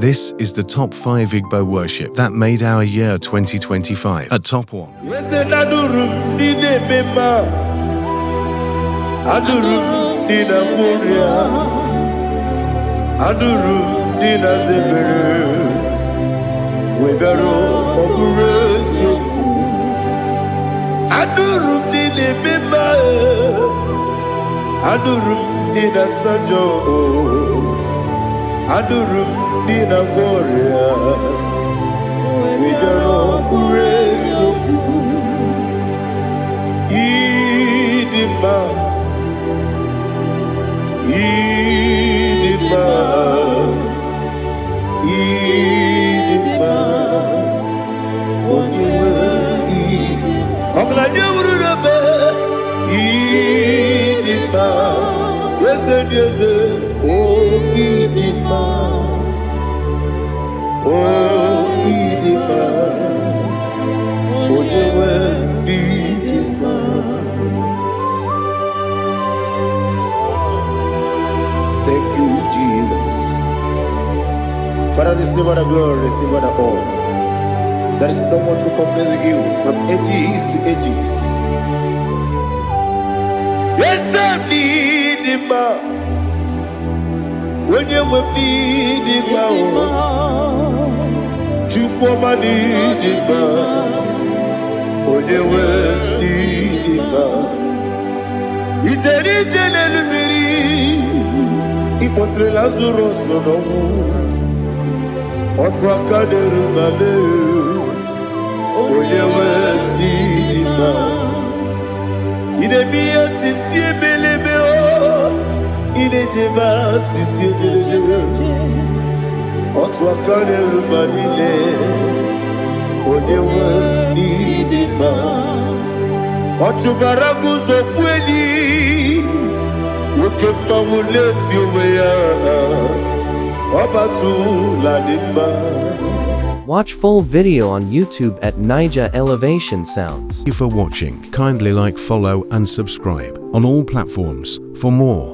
This is the top 5 Igbo worship that made our year 2025. At top 1. Eze na-adụrụ m ndị na-eme mma, adụrụ m ndị na-agwọ ọrịa, adụrụ m ndị na-aza ebere, wee bịaruo ọ bụrụ eziokwu. Adụrụ m ndị na-eme mma, adụrụ m ndị na-asa njọ, adụrụ m ndị na-agwọ ọrịa, wee bịaruo ọ bụrụ eziokwu. Ịdị mma, ịdị mma, ịdị mma, onye nwe ịdị. Ọgaranya wuru n'ebe ịdị mma, eze dị eze, o ịdị mma, o ịdị mma, onye nwe ịdị mma. Thank you, Jesus. Father, receive all the glory, receive all the honor. There is no one to compare with you from ages to ages. Yes, I need him. Onye nwe m n'ịdị mma o, Chukwu ọma n'ịdị mma, onye nwe m n'ịdị mma. Ijere ije n'elu mmiri, ịkpọtere Lazarus n'ọnwụ, otu aka na-eru ma mee, onye nwe m n'ịdị mma. Ị na-eme ihe sisi emeleme o, ị na-ejebe asịsị ejelejele, otu aka na-eru ma niile, onye nwe n'ịdị mma. Ọ chụbara guzo enyi nwoke mmanwụ na-eti onwe ya ọbatụla dị mma. Watch full video on YouTube at Naija Elevation Sounds. Thank you for watching. Kindly like, follow, and subscribe on all platforms for more.